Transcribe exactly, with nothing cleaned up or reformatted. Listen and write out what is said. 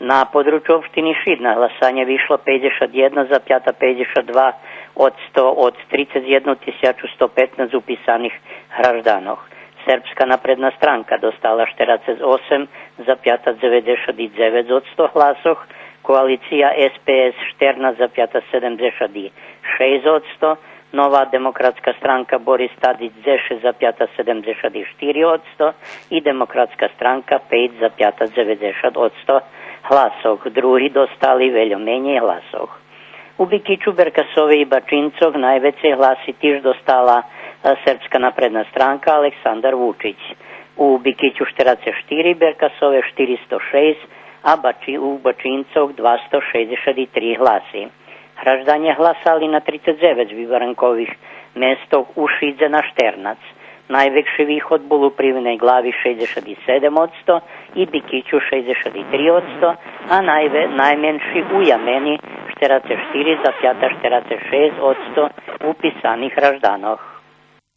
На подручу општини Шид на гласанє вишло пейдзешат єдно запята пейдзешат два одсто од трицец єдну тисячу сто петнац уписаних гражданох. Сербска напредна странка достала штерацец осем запята дзеведзешат и дзевец одсто гласох, коалиция С П С штернац запята седемдзешат и шейсц одсто, Нова демократска странка Борис Тадич дзешец запята седемдзешат и штири одсто и Демократска странка пейц запята дзеведзешат одсто гласох. Други достали вельо менєй гласох. У Бикичу, Беркасове и Бачинцох найвецей гласи тиж достала, е, Сербска напредна странка Александар Вучич. У Бикичу штерацец штири, Беркасове штиристо шейсц, а Бачи-, у Бачинцох двасто шейдзешат и три гласи. Гражданє гласали на трицец дзевец вибаранкових местох, у Шидзе на штернац. Найвекши виход бул у Привидней Глави, шейдзешат и седем одсто, и Бикичу, шейдзешат и три одсто, а найве-, найменши у Ямени, штерацец штири запята штерацец шейсц одсто уписаних гражданох.